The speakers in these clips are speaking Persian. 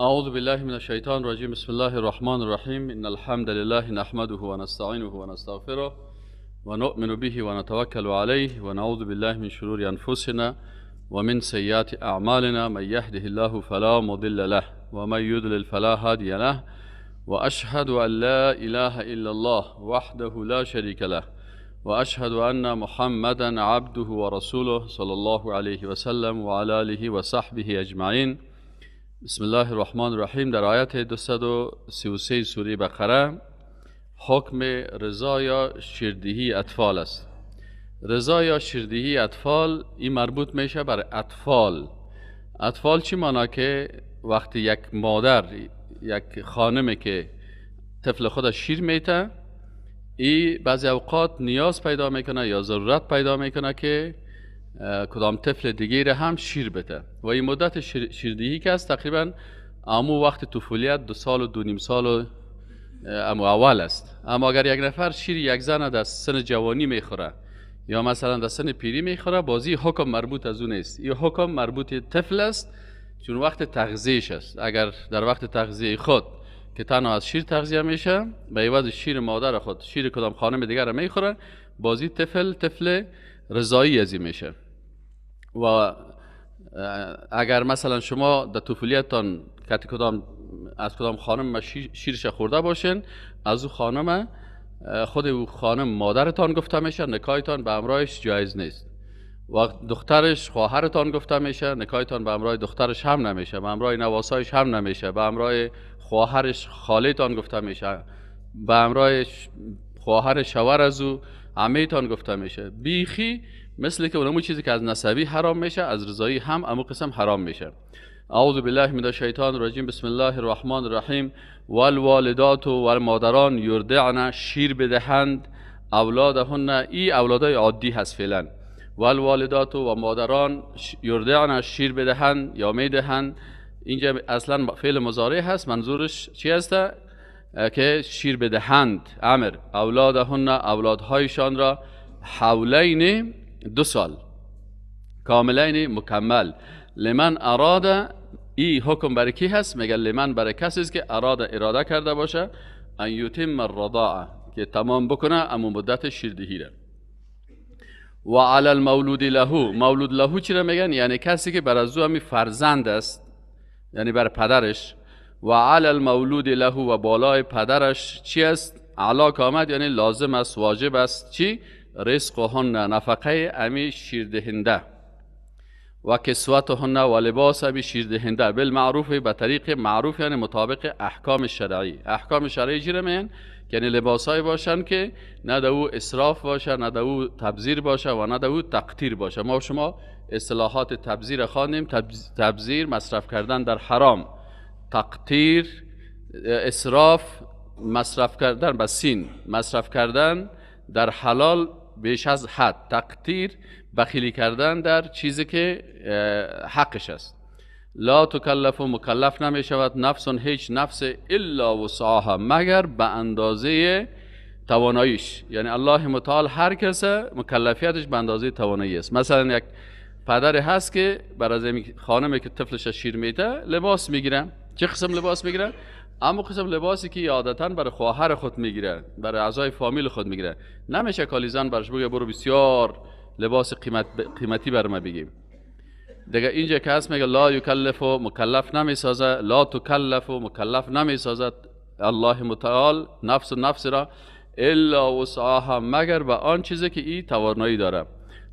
اعوذ بالله من الشیطان الرجیم. بسم الله الرحمن الرحیم. ان الحمد لله نحمده ونستعینه ونستغفره ونؤمن به ونتوکل علیه ونعوذ بالله من شرور انفسنا ومن سیئات اعمالنا. من یهده الله فلا مضل له ومن یضلل فلا هادی له واشهد ان لا اله الا الله وحده لا شریک له واشهد ان محمدا عبده ورسوله صلی الله علیه وسلم وعلى آله وصحبه اجمعین. بسم الله الرحمن الرحیم. در آیت 233 سوره بقره حکم رضا یا شیردهی اطفال است. رضا یا شیردهی اطفال این مربوط میشه بر اطفال. اطفال چی معنا؟ که وقتی یک مادر، یک خانمه که طفل خودش شیر میته، ای بعضی اوقات نیاز پیدا میکنه یا ضرورت پیدا میکنه که کدام طفل دیگه هم شیر بده و این مدت شیردهی که است تقریبا امو وقت طفولیت 2 سال و 2.5 سال و امو اول است. اما اگر یک نفر شیر یک زن در سن جوانی میخوره یا مثلا در سن پیری میخوره، بازی حکم مربوط از اون نیست. این حکم مربوط طفل است چون وقت تغذیهش است. اگر در وقت تغذیه خود که تنها از شیر تغذیه میشه، به عوض شیر مادر خود شیر کدام خانم دیگر رو میخوره، بازی طفل طفل رضایی ازی میشه. و اگر مثلا شما در طفولیتتان کدام از کدام خانم شیرش خورده باشین، از او خانم خود او خانم مادرتان گفته میشه، نکایتان به امرایش جایز نیست. و دخترش خواهرتان گفته میشه، نکایتان به امرای دخترش هم نمیشه، به امرای نواسایش هم نمیشه، به امرای خواهرش خاله‌تان گفته میشه، به امرای خواهر شوهر از او عمه‌تان گفته میشه. بیخی مثل که اونمو چیزی که از نسبی حرام میشه، از رضایی هم امو قسم حرام میشه. اعوذ بالله من الشیطان الرجیم. بسم الله الرحمن الرحیم. والوالدات والمادران یرضعن، شیر بدهند، اولادهن، ای اولادای عادی هست فعلا. والوالدات و مادران یرضعن، شیر بدهند یا میدهند. اینجا اصلا فعل مضارع هست، منظورش چی هست؟ که شیر بدهند، امر، اولادهن، اولادهایشان را، حولین 2 سال، کاملین مکمل. لمن اراد، ای حکم برای کی هست؟ میگه لمن برای کسی است که اراد اراده کرده باشه، ان یتم الرضاعه، که تمام بکنه اما مدت شیردهی را. و علی المولود له، مولود له چی را میگن؟ یعنی کسی که بر از او همی فرزند است، یعنی بر پدرش. و علی المولود له، و بالای پدرش چی است؟ علا که آمد یعنی لازم است، واجب است. چی؟ رزقهن، نفقه امی شیردهنده، و کسوتهن، و لباس امی شیردهنده، بالمعروف، به طریق معروف، یعنی مطابق احکام شرعی. احکام شرعی چی را میگن؟ یعنی لباسای باشن که نه در او اسراف باشه، نه در او تبذیر باشه و نه در او تقتیر باشه. ما شما اصطلاحات تبذیر خواندیم. تبذیر مصرف کردن در حرام، تقتیر اسراف مصرف کردن به سین، مصرف کردن در حلال بیش از حد، تقتیر بخیلی کردن در چیزی که حقش است. لا تکلف، مکلف نمی شود، نفس هیچ نفس، الا وسعها، مگر به اندازه تواناییش. یعنی الله متعال هر کس مکلفیتش به اندازه توانایی است. مثلا یک پدر هست که برای خانمی که طفلش شیر میده لباس میگیره. چه قسم لباس میگیره؟ اما قسم لباسی که عادتاً برای خواهر خود میگیره، برای اعضای فامیل خود میگیره. نمیشه کالیزان برش بگه برو بسیار لباس قیمتی بر ما بگیم. دیگه اینجا که هست میگه لا یکلف، مکلف نمیسازه، لا تکلف، مکلف نمیسازد الله متعال نفس و نفس را، الا وسعها، مگر به آن چیزی که ای توانایی داره.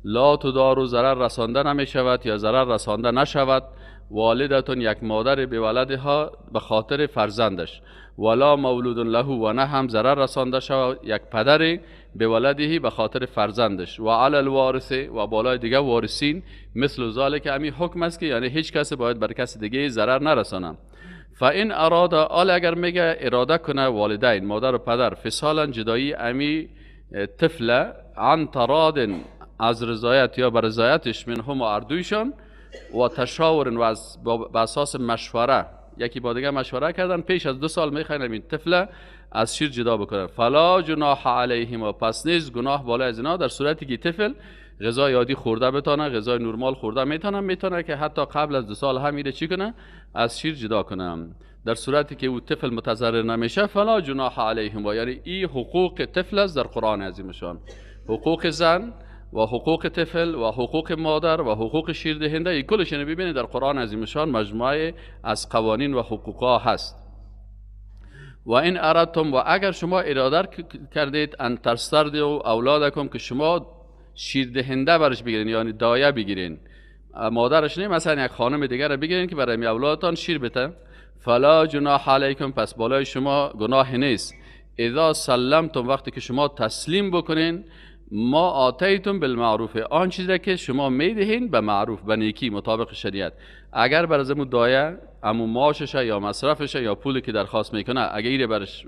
لا تدار، ضرر رسانده نمیشود یا ضرر رسانده نشود، والدتون، یک مادر به ولدها به خاطر فرزندش، ولا مولود له، و نه هم ضرر رسانده شود یک پدر به ولده به خاطر فرزندش. و علی الوارث، و بالای دیگه وارثین، مثل ذالک، امی حکم است که یعنی هیچ کس باید بر کس دیگه ضرر نرسانه. فان اراد، آل اگر میگه اراده کنه والدین، مادر و پدر، فصالا جدایی امی طفل، عن تراد، از رضایت یا بر رضایتش، منهم و اردویشان، و تشاور، و از به اساس مشوره، یکی با دیگه مشوره کردن، پیش از 2 سال میخواین این طفل از شیر جدا بکنن. فلا جناح علیهم، و پس نیز گناه بالای از اینا در صورتی که طفل غذای عادی خورده بتانه، غذای نرمال خورده میتونه، میتونه که حتی قبل از 2 سال هم میره چی کنه؟ از شیر جدا کنه. در صورتی که او طفل متضرر نمیشه فلا جناح علیهم، و یعنی این حقوق طفل است در قرآن عظیم شان، حقوق زن و حقوق طفل و حقوق مادر و حقوق شیردهنده، این کلش ببینید در قرآن عظیم شان مجموعه از قوانین و حقوقها هست. و این اردتم، و اگر شما اراده کردید ان تسترضعوا اولادکم، که شما شیردهنده برش بگیرین، یعنی دایه بگیرین، مادرش نه، مثلا یک خانم دیگر رو بگیرین که برای اولادتان شیر بده، فلا جناح علیکم، پس بالای شما گناه نیست. اذا سلمتم، وقتی که شما تسلیم بکنین، ما آتیتم بالمعروف، آن چیزی که شما میدهین به معروف، به نیکی، مطابق شریعت. اگر بر ازمو دایه امو معاششه یا مصرفشه یا پولی که درخواست میکنه، اگر ایره برش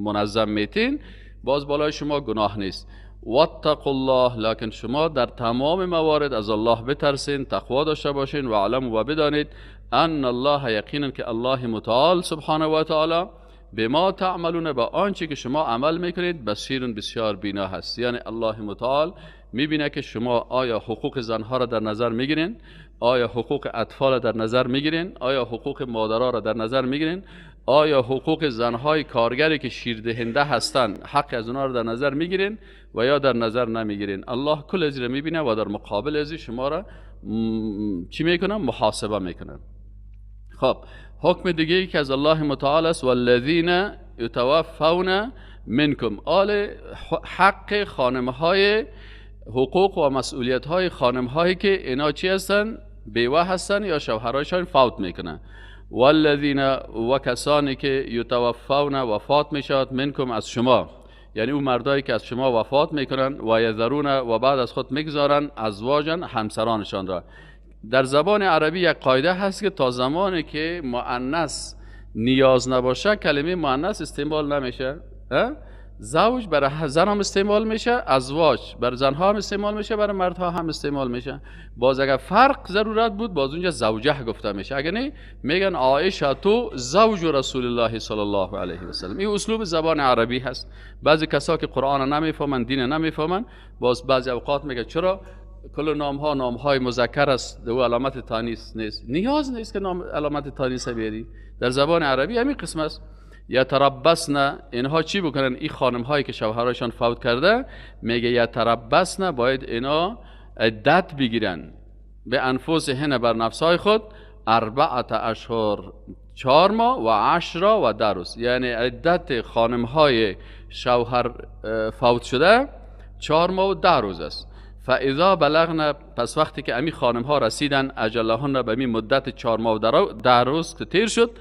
منظم میتین، باز بالای شما گناه نیست. واتقوا الله، لکن شما در تمام موارد از الله بترسین، تقوا داشته باشین، و علم و بدانید ان الله، یقینا که الله متعال سبحانه و تعالی بما تعملون، با آنچه که شما عمل میکنید، بصیر، بسیار بینا هست. یعنی الله متعال میبینه که شما آیا حقوق زنها را در نظر میگیرین، آیا حقوق اطفال را در نظر میگیرین، آیا حقوق مادرها را در نظر میگیرین، آیا حقوق زنهای کارگری که شیردهنده هستند حق از اونها را در نظر میگیرین و یا در نظر نمیگیرین. الله کل از را میبینه و در مقابل از شما را چی میکنه؟ محاسبه میکنه. خب حکم دیگه ای که از الله متعال است، والذین یتوفون منکم، آل حق خانمهای، حقوق و مسئولیت های خانم هایی که اینا چی هستن؟ بیوه هستن یا شوهرایشان فوت میکنن. والذین، و کسانی که یتوفون، وفات میشود، منکم، از شما، یعنی اون مردایی که از شما وفات میکنن، و یذرون، و بعد از خود میگذارن، ازواجا، همسرانشان را. در زبان عربی یک قاعده هست که تا زمانی که مؤنث نیاز نباشه کلمه مؤنث استعمال نمیشه. زوج برای زن هم استعمال میشه، ازواج برای زنها هم استعمال میشه، برای مردها هم استعمال میشه. باز اگر فرق ضرورت بود باز اونجا زوجه گفته میشه، اگر نه میگن عایشه تو زوج رسول الله صلی الله علیه و سلم. این اسلوب زبان عربی هست. بعضی کسا که قرآن نمیفهمن، دین نمیفهمن، باز بعضی اوقات میگه چرا کل نام ها نام های مذکر است، دو علامت تانیث نیست. نیاز نیست که نام علامت تانیث بیاری. در زبان عربی همین قسم است. یتربصن، اینها چی بکنن؟ این خانم هایی که شوهرایشان فوت کرده، میگه یتربصن، باید اینا عدت بگیرن، به انفسهن، بر نفسهای خود، 4 اشهر، 4 ماه، و 10 و 10 روز. یعنی عدت خانم های شوهر فوت شده 4 ماه و 10 روز است. فاذا بلغن، پس وقتی که امی خانم ها رسیدن، اجلهن، به می مدت 4 ماه و 10 روز که تیر شد،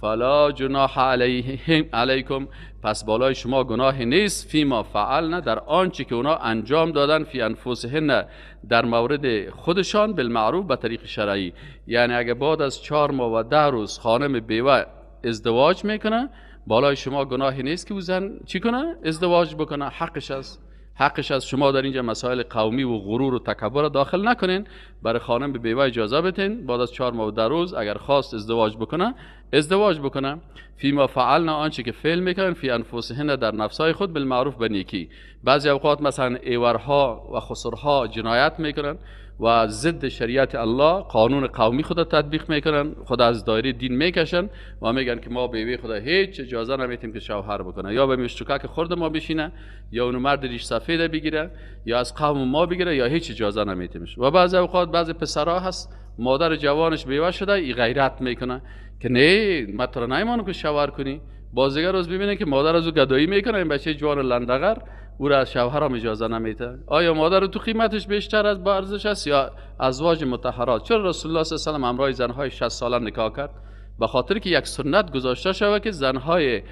فلا جناح علیهم علیکم، پس بالای شما گناه نیست، فیما فعلن، در آنچه که اونا انجام دادن، فی انفسهن، در مورد خودشان، بالمعروف، به طریق شرعی. یعنی اگه بعد از 4 ماه و 10 روز خانم بیوه ازدواج میکنه، بالای شما گناهی نیست که او زن چی کنه؟ ازدواج بکنه، حقش است. حقش از شما در اینجا مسائل قومی و غرور و تکبر داخل نکنین. برای خانم به بیوه اجازه بدین بعد از 4 ماه و 10 روز اگر خواست ازدواج بکنه ازدواج بکنه. فیما فعلنا، آنچه که فعل میکنن، فی انفسهن، در نفسهای خود، بالمعروف، به نیکی. بعضی اوقات مثلا ایورها و خسرها جنایت میکنن و ضد شریعت الله قانون قومی خود تطبیق میکنن، خود از دایره دین میکشن و میگن که ما بیوه خدا هیچ اجازه نمیتیم که شوهر بکنه، یا به مشتکک خورد ما بشینه، یا اونو مرد ریش سفید بگیره، یا از قوم ما بگیره، یا هیچ اجازه نمیتیمش. و بعضی اوقات بعضی پسرها هست مادر جوانش بیوه شده، ای غیرت میکنه که نه ما تو نمیمانم که شوهر کنی. باز دیگر روز ببینه که مادر از او گدایی میکنه، این بچه جوان لندغر او را از شوهر هم اجازه نمیده. آیا مادر تو قیمتش بیشتر از با ارزش است یا ازواج مطهرات؟ چرا رسول الله صلی الله علیه و سلم همراه زنهای 60 ساله نکاح کرد؟ به خاطر که یک سنت گذاشته شود که زنهای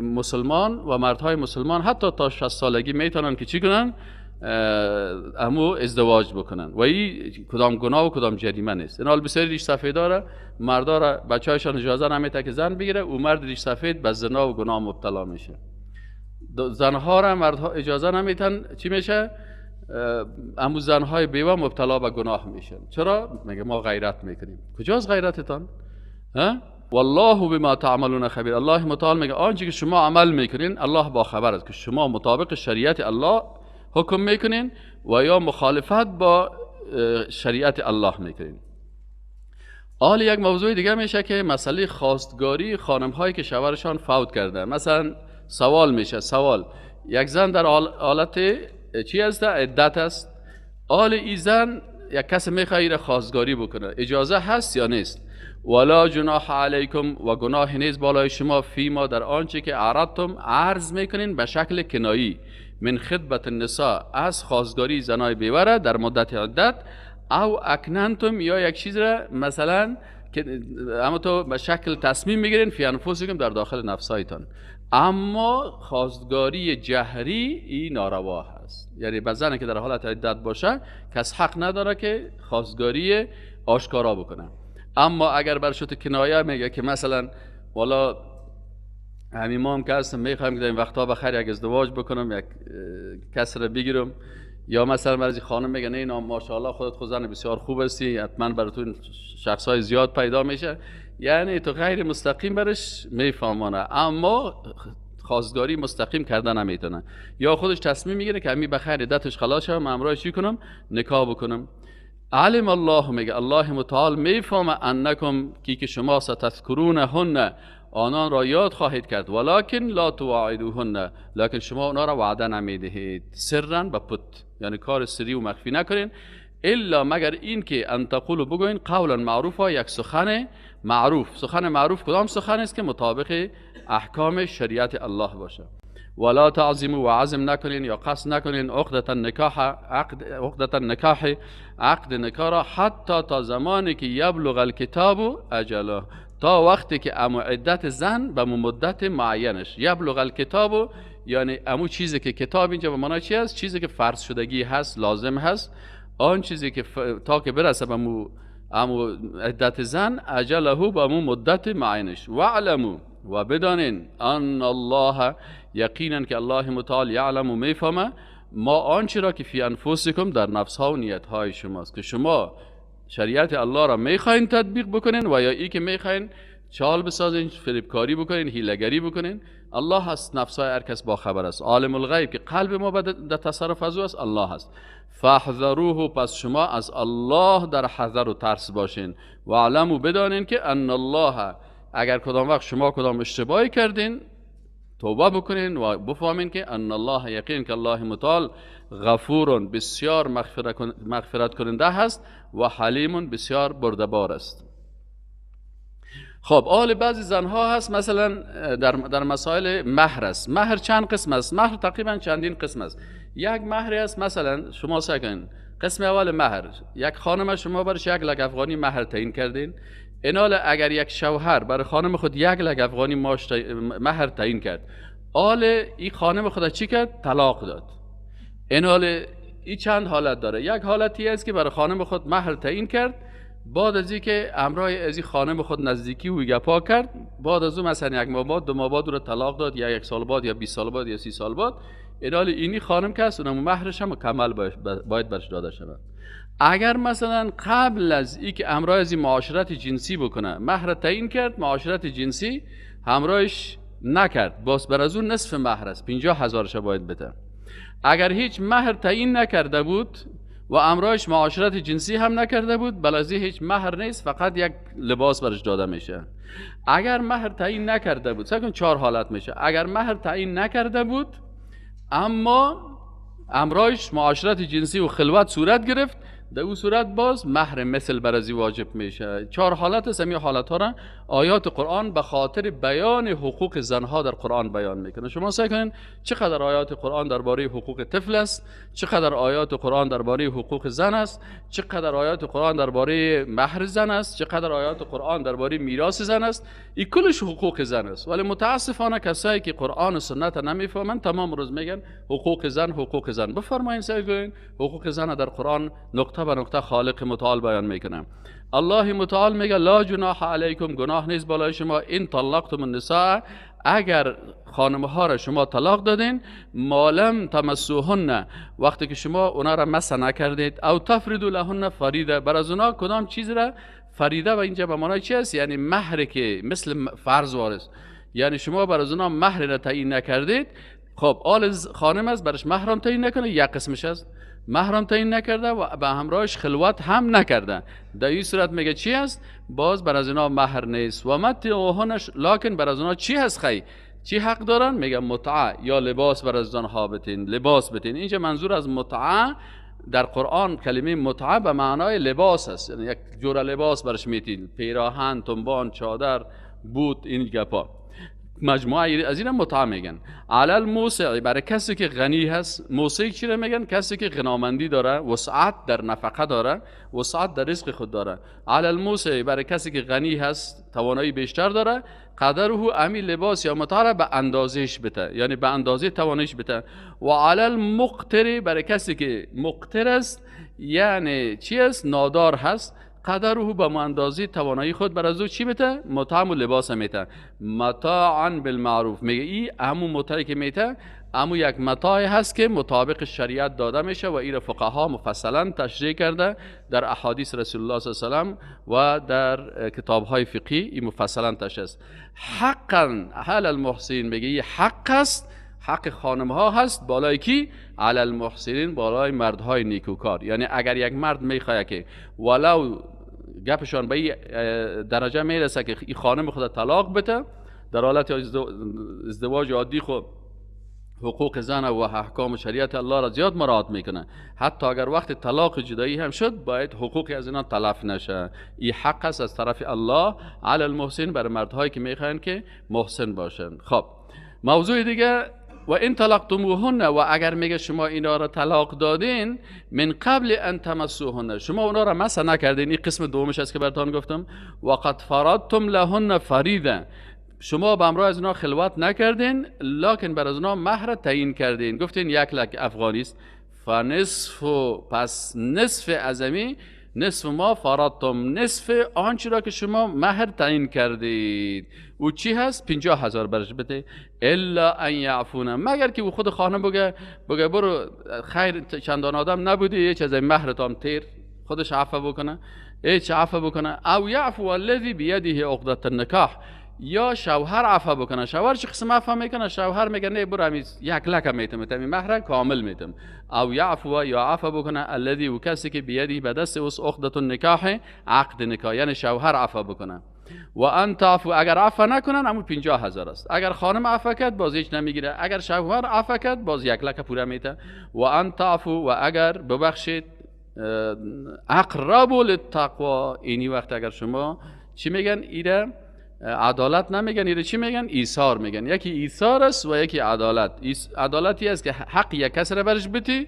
مسلمان و مردهای مسلمان حتی تا 60 سالگی میتونن که چی کنن؟ امو ازدواج بکنن و این کدام گناه و کدام جریمه نیست. این حال بسیاری ریش سفید داره، مردا را بچه‌هایشان اجازه نمیده که زن بگیره، او مرد ریش سفید به زنا و گناه مبتلا میشه. زنها را مردها اجازه نمیتن، چی میشه؟ امو زنهای بیوه مبتلا به گناه میشن. چرا؟ میگه ما غیرت میکنیم. کجاست غیرتتان؟ ها؟ والله بما تعملون خبیر. الله متعال میگه آنچه که شما عمل میکنین الله با خبر است که شما مطابق شریعت الله حکم میکنین و یا مخالفت با شریعت الله میکنین. حال یک موضوع دیگه میشه که مسئله خواستگاری خانم هایی که شوهرشان فوت کرده. مثلا سوال میشه، سوال یک زن در حالت چی است؟ عدت است. حال ای زن یک کس میخواد را خواستگاری بکنه، اجازه هست یا نیست؟ ولا جناح علیکم، و گناه نیست بالای شما، فیما در آنچه که عرضتم عرض میکنین به شکل کنایی، من خدمت النساء از خواستگاری زنای بیوره در مدت عدت، او اکننتم یا یک چیز را مثلا که اما تو به شکل تصمیم میگیرین فی انفسکم در داخل نفسایتان. اما خواستگاری جهری این ناروا هست، یعنی به زنی که در حالت عدت باشه کس حق نداره که خواستگاری آشکارا بکنه. اما اگر برشوت کنایه میگه که مثلا والا همین ما هم که هستم میخوایم که در این وقتها بخیر یک ازدواج بکنم، یک کس را بگیرم، یا مثلا بعضی خانم میگه نه اینا ماشاءالله خودت خود زن بسیار خوب هستی، حتما براتون شخصای زیاد پیدا میشه، یعنی تو غیر مستقیم برش میفهمانه، اما خواستگاری مستقیم کردن نمیتونه، یا خودش تصمیم میگیره که همین بخیر عدتش خلاص شه من همراهش چی کنم؟ نکاح بکنم. علم الله میگه الله متعال میفهمه انکم کی که شما ستذکرونهن آنان را یاد خواهید کرد، ولکن لا تواعدوهن لکن شما اونا را وعده نمیدهید، سرا به پت، یعنی کار سری و مخفی نکنین، الا مگر این که ان تقولوا بگوین قولا معروفا یک سخن معروف. سخن معروف کدام سخن است؟ که مطابق احکام شریعت الله باشه. ولا تعظموا و عزم نکنین یا قصد نکنین عقدة النکاح عقدة النکاح عقد نکاح را حتی تا زمانی که یبلغ الکتاب اجله، تا وقتی که امو عدت زن به مدت معینش. یبلغ الکتاب یعنی امو چیزی که کتاب اینجا به معنای چی است؟ چیزی که فرض شدگی هست، لازم هست، آن چیزی که تا که برسه به امو عدت زن اجله به امو مدت معینش. واعلموا و بدانین ان الله یقینا که الله متعال یعلم و میفهمه ما آنچه را که فی انفسکم در نفس ها و نیت های شماست، که شما شریعت الله را میخواین تطبیق بکنین و یا ای که میخواین چال بسازین، فریبکاری بکنین، حیله‌گری بکنین. الله هست نفس های هر کس با خبر است، عالم الغیب که قلب ما در تصرف از او است الله هست. فاحذروه پس شما از الله در حذر و ترس باشین. و علموا بدانین که ان الله اگر کدام وقت شما کدام اشتباهی کردین توبه بکنین و بفهمین که ان الله یقین که الله متعال غفور بسیار مغفرت کننده هست و حلیم بسیار بردبار است. خب آل بعضی زنها هست مثلا در مسائل مهر است. مهر چند قسم است؟ مهر تقریبا چندین قسم است. یک مهر است مثلا شما سکن قسم اول مهر، یک خانم شما برش 1 لک افغانی مهر تعیین کردین. اینال اگر یک شوهر برای خانم خود 1 لک افغانی مهر تعیین کرد، آل این خانم خود چی کرد؟ طلاق داد. اینال این چند حالت داره. یک حالتی است که برای خانم خود مهر تعیین کرد، بعد از اینکه همراه از این خانم خود نزدیکی و گپا کرد، بعد از اون مثلا 1 ماه بعد 2 ماه بعد او را طلاق داد، یا 1 سال بعد یا 20 سال بعد یا 30 سال بعد. اینال اینی خانم که است اونم مهرش هم کمل باید برش داده شود. اگر مثلا قبل از اینکه همراه از این معاشرت جنسی بکنه مهر تعیین کرد، معاشرت جنسی همراهش نکرد، باز بر از اون نصف مهر است، 50,000 باید بده. اگر هیچ مهر تعیین نکرده بود و همراهش معاشرت جنسی هم نکرده بود، بل از هیچ مهر نیست، فقط یک لباس برش داده میشه. اگر مهر تعیین نکرده بود، سکن 4 حالت میشه. اگر مهر تعیین نکرده بود اما همراهش معاشرت جنسی و خلوت صورت گرفت، در او صورت باز مهر مثل بر ازی واجب میشه. 4 حالت است. این حالت ها را آیات قرآن به خاطر بیان حقوق زنها در قرآن بیان میکنه. شما سعی کنین چقدر آیات قرآن درباره حقوق طفل است، چقدر آیات قرآن درباره حقوق زن است، چقدر آیات قرآن درباره مهر زن است، چقدر آیات قرآن درباره میراث زن است. این کلش حقوق زن است. ولی متاسفانه کسایی که قرآن و سنت نمیفهمن تمام روز میگن حقوق زن حقوق زن. بفرمایین سعی کنین حقوق زن در قرآن نقطه به نقطه خالق متعال بیان میکنه. الله متعال میگه لا جناح علیکم، گناه نیست بالای شما، این طلقتم النساء، اگر خانم ها را شما طلاق دادین، مالم تمسوهن، وقتی که شما اونا را مس نکردید، او تفردوا لهن فریده، بر از اونا کدام چیز را فریده و اینجا به معنای چی است؟ یعنی مهر که مثل فرض وارث، یعنی شما بر از اونا مهر را تعیین نکردید، خب آل خانم است، برش محرم تعیین نکنه، یک قسمش است محرم تعیین نکرده و به همراهش خلوت هم نکرده، در این صورت میگه چی است؟ باز بر از اینا مهر نیست. و متعوهنش، لکن بر از اینا چی هست؟ خی چی حق دارن؟ میگه متعه یا لباس بر از آنها بتین، لباس بتین. اینجا منظور از متعه در قرآن کلمه متعه به معنای لباس است، یعنی یک جور لباس برش میتین، پیراهن، تنبان، چادر، بوت، این گپا مجموعه از این متعه میگن. علی الموسع، برای کسی که غنی هست. موسع چی رو میگن؟ کسی که غنامندی داره، وسعت در نفقه داره، وسعت در رزق خود داره. علی الموسع، برای کسی که غنی هست، توانایی بیشتر داره، قدره امی لباس یا متاع را به اندازهش بده، یعنی به اندازه تواناییش بده. و علی المقتر، برای کسی که مقتر است، یعنی چی است؟ نادار هست، قدره به اندازه توانایی خود بر از او چی بده؟ متاع و لباس میته. متاعا بالمعروف، میگه ای همون متاعی که میته همون یک متاعی هست که مطابق شریعت داده میشه و این فقها مفصلا تشریح کرده در احادیث رسول الله صلی الله علیه و سلم و در کتاب‌های فقهی این مفصلا تشریح است. حقا علی المحسنین، میگه این حق است، حق خانم ها هست بالای کی؟ علی المحسنین، بالای مردهای نیکوکار. یعنی اگر یک مرد میخواد که ولو گپشان به این درجه میرسه که این خانم خود طلاق بده، در حالت ازدواج عادی خود حقوق زن و احکام شریعت الله را زیاد مراعات میکنه، حتی اگر وقت طلاق جدایی هم شد باید حقوق از اینا تلف نشه. این حق است از طرف الله علی المحسن، بر مردهایی که میخواین که محسن باشن. خب موضوع دیگه، و این طلقتموهن، و اگر میگه شما اینا را طلاق دادین، من قبل ان تمسوهن، شما اونا را مس نکردین، این قسم دومش است که براتون گفتم. و قد فرضتم لهن فریضه، شما به همراه از اینا خلوت نکردین، لکن بر از اینا مهر تعیین کردین، گفتین 1 لک افغانی است. فنصف، پس نصف ازمی، نصف ما فرضتم، نصف آنچه را که شما مهر تعیین کردید او چی هست؟ 50,000 برش بده. الا ان یعفون، مگر که او خود خانم بگه برو خیر چندان آدم نبودی، یه چیز مهرتام تیر، خودش عفو بکنه، هیچ عفو بکنه. او یعفو الذی بیده عقدة النکاح، یا شوهر عفو بکنه. شوهر چه قسم عفو میکنه؟ شوهر میگه نه برو همی 1 لک میتم، همی مهر کامل میتم. او یعفو، یا عفو بکنه الذی، و کسی که بیدی به دست اوس عقدة النکاح، عقد نکاح، یعنی شوهر عفو بکنه. و ان تعفو، اگر عفو نکنن همون 50,000 است. اگر خانم عفو کرد باز هیچ نمیگیره، اگر شوهر عفو کرد باز 1 لک پوره میته. و ان تعفو، و اگر ببخشید، اقرب للتقوا، اینی وقت اگر شما چی میگن؟ ایره عدالت نمیگن، ایره چی میگن؟ ایثار میگن. یکی ایثار است و یکی عدالت. عدالتی است که حق یک کس را برش بتی،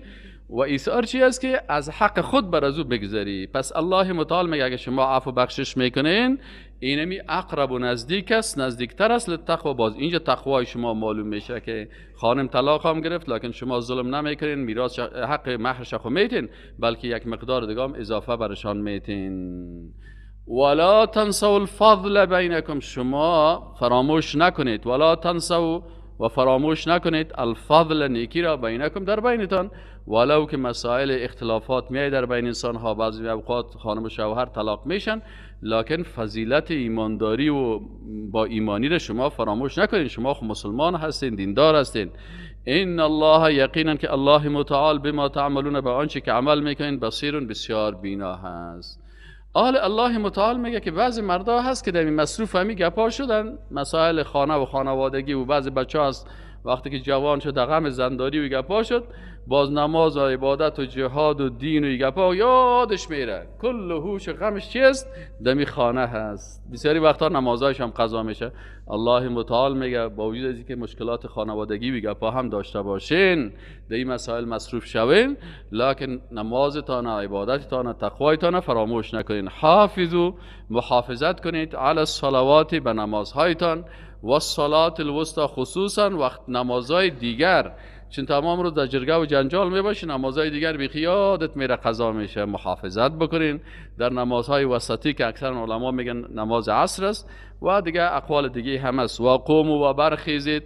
و ایثار چی است که از حق خود بر از او بگذری. پس الله متعال میگه اگه شما عفو بخشش میکنین، اینمی اقرب و نزدیک است، نزدیکتر است للتقوا. باز اینجا تقوای شما معلوم میشه که خانم طلاق هم گرفت، لکن شما ظلم نمیکنین، میراث حق مهرش خو میتین، بلکه یک مقدار دیگه هم اضافه برشان میتین. ولا تنسوا الفضل بینکم، شما فراموش نکنید، ولا تنسوا و فراموش نکنید الفضل نیکی را، بینکم در بینتان، ولو که مسائل اختلافات میای در بین انسان ها، بعضی اوقات خانم و شوهر طلاق میشن، لکن فضیلت ایمانداری و با ایمانی را شما فراموش نکنید. شما خو مسلمان هستین، دیندار هستین. ان الله، یقینا که الله متعال، بما تعملون، به آنچه که عمل میکنین، بصیر، بسیار بینا هست. آل الله متعال میگه که بعضی مردا هست که در مصروف همی گپا شدن، مسائل خانه و خانوادگی و بعضی بچه هست وقتی که جوان شد غم زنداری و گپا شد، باز نماز و عبادت و جهاد و دین و گپا یادش میره، کل هوش و غمش چی است؟ دمی خانه هست. بسیاری وقتا نمازهایش هم قضا میشه. الله متعال میگه با وجود از اینکه مشکلات خانوادگی و گپا هم داشته باشین، در این مسائل مصروف شوین، لکن نمازتان، عبادتتان، تقوایتان فراموش نکنین. حافظوا، محافظت کنید، علی الصلوات، به نمازهایتان، و الصلاة الوسطی، خصوصا وقت نمازهای دیگر، چون تمام روز در جرگه و جنجال میباشی، نمازهای دیگر بیخی یادت میره قضا میشه. محافظت بکنین در نمازهای وسطی که اکثر علما میگن نماز عصر است و دیگه اقوال دیگه هم است. و قوموا، و برخیزید،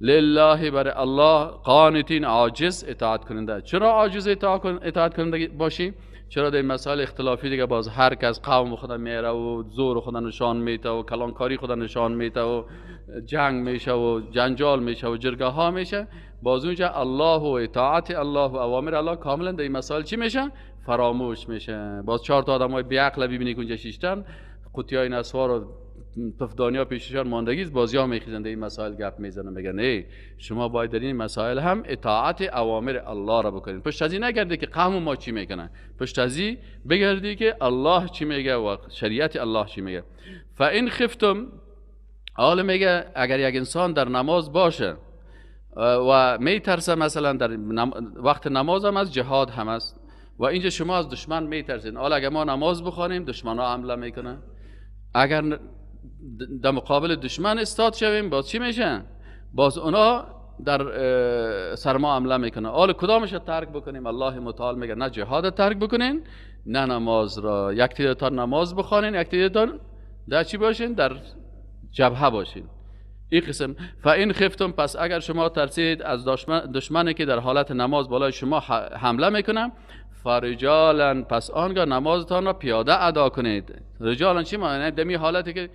لله، بر الله، قانتین، عاجز اطاعت کننده. چرا عاجز اطاعت کننده باشی؟ چرا در این مسائل اختلافی دیگه باز هر کس قوم خود میاره و زور خود نشان میده و کلانکاری خود نشان میده و جنگ میشه و جنجال میشه و جرگه ها میشه. باز اونجا الله و اطاعت الله و اوامر الله کاملا در این مسائل چی میشه؟ فراموش میشه. باز 4 تا آدمای بی‌عقل ببینی که اونجا شیشتن، قوطیای نسوار و پفدانیا پیششان ماندگی است، بازی ها میخیزن در این مسائل گپ میزنن، میگن ای شما باید در این مسائل هم اطاعت اوامر الله را بکنید. پشت از این نگردی که قوم ما چی میکنن، پشت از این بگردی که الله چی میگه و شریعت الله چی میگه. فان خفتم، حالا میگه اگر یک انسان در نماز باشه و میترسه، مثلا در وقت نماز هم از جهاد هم است و اینجا شما از دشمن میترسین، حالا اگر ما نماز بخوانیم دشمن ها حمله میکنن، اگر در مقابل دشمن استاد شویم باز چی میشه؟ باز اونا در سرما حمله میکنن. حالا کدامش ترک بکنیم؟ الله متعال میگه نه جهاد ترک بکنین نه نماز را، یک تعدادتان نماز بخوانین، یک تعدادتان در چی باشین؟ در جبهه باشین. این قسم فان خفتم، پس اگر شما ترسید از دشمنی که در حالت نماز بالای شما حمله میکنه، فرجالا، پس آنگاه نمازتان را پیاده ادا کنید. رجالا چی معنی؟ دمی حالتی که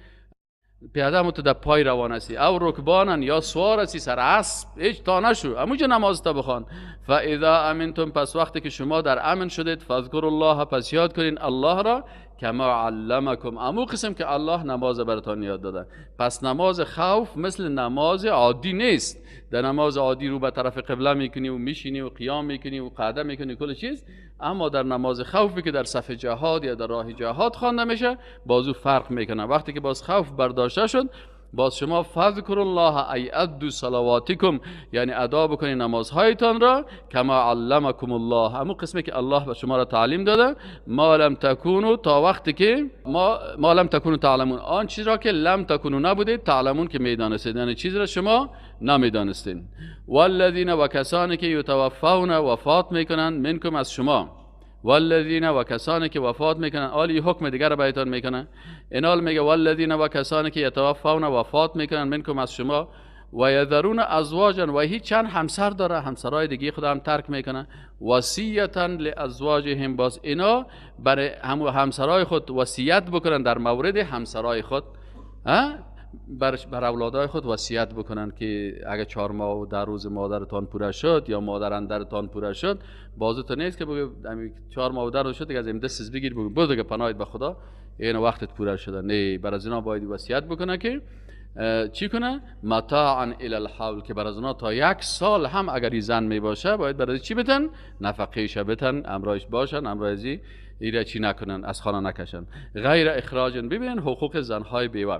پیاده هم تو در پای روان هستی، او رکبانن یا سوار هستی سر اسب، هیچ تا نشو اموجا نماز تا بخوان. فاذا امنتم، پس وقتی که شما در امن شدید، فاذکروا الله، پس یاد کنین الله را، کما علمکم، امو قسم که الله نماز براتان یاد داده. پس نماز خوف مثل نماز عادی نیست. در نماز عادی رو به طرف قبله میکنی و میشینی و قیام میکنی و قعده میکنی کل چیز، اما در نماز خوفی که در صف جهاد یا در راه جهاد خوانده میشه بازو فرق میکنه. وقتی که باز خوف برداشته شد، باز شما فذکر الله ای ادوا صلواتکم، یعنی ادا بکنید نمازهایتان را، کما علمکم الله، همون قسمی که الله به شما را تعلیم داده، ما لم تکونوا، تا وقتی که ما لم تکونوا تعلمون، آن چیز را که لم تکونوا نبودید، تعلمون که میدانستید، یعنی چیز را شما نمیدانستید. والذین، و کسانی که یتوفون، وفات میکنند، منکم از شما، والذین، و کسانی که وفات میکنن، آلی حکم دیگر رو بهتان میکنن. اینال میگه والذین، و کسانی که یتوفون، وفات میکنن، منکم از شما، و یذرون ازواجا، و هیچ چند همسر داره، همسرای دیگه خود هم ترک میکنن، وصیتا لازواجهم، باز اینا برای همسرای خود وصیت بکنن، در مورد همسرای خود، بر اولادای خود وصیت بکنن که اگه 4 ماه و 10 روز مادرتان پوره شد یا مادر اندرتان پوره شد، بازو تو نیست که بگه 4 ماه و 10 روز شد دیگه از این دست بگیر بگو برو دیگه پناهت به خدا، این وقتت پوره شده. نه، بر از اینا باید وصیت بکنه که چی کنه؟ متاعا الی الحول، که بر از اینا تا 1 سال هم اگر این زن می باشه باید برای چی بتن؟ نفقهش بتن، امرایش باشن، امرایزی ایره چی نکنن، از خانه نکشن. غیر اخراج، ببین حقوق زنهای بیوه،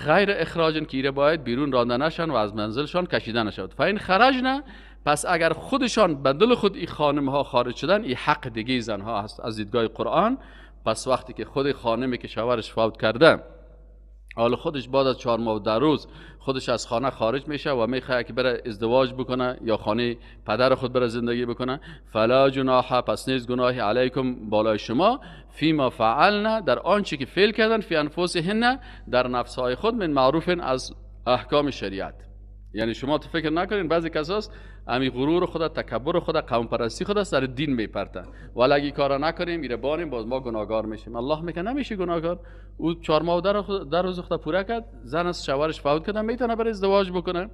غیر اخراج که ایره باید بیرون رانده نشن و از منزلشان کشیده نشد. فین خرجنا، پس اگر خودشان به دل خود این خانم ها خارج شدن، این حق دیگه زن ها هست از دیدگاه قرآن. پس وقتی که خود خانمی که شوهرش فوت کرده، حالا خودش بعد از 4 ماه و 10 روز خودش از خانه خارج میشه و میخواد که بره ازدواج بکنه یا خانه پدر خود بره زندگی بکنه، فلا جناح، پس نیز گناهی علیکم بالای شما، فیما فعلنا، در آنچه که فعل کردن، فی انفسهن، در نفسهای خود، من معروف، از احکام شریعت. یعنی شما تو فکر نکنین بعضی کساست امی غرور خود، تکبر خود، قوم پرستی خود است در دین میپرتن، ولی اگه کارا نکنیم میره بانیم باز ما گناهگار میشیم. الله میگه نمیشه گناهگار. او 4 ماه در روز خود پوره کرد، زن از شوهرش فوت کردن، میتونه بر ازدواج بکنه.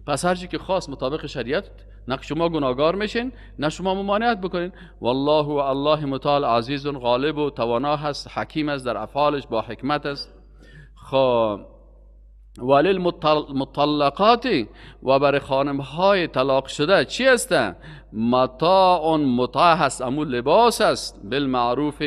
پس هر چی که خواست مطابق شریعت، نه شما گناهگار میشین نه شما ممانعت بکنین. والله و الله متعال عزیز غالب و توانا هست، حکیم است در افعالش، با حکمت است. خب وللمطلقات، و برای خانم های طلاق شده چی هستن؟ متاع، متاع هست، امو لباس است، بالمعروف،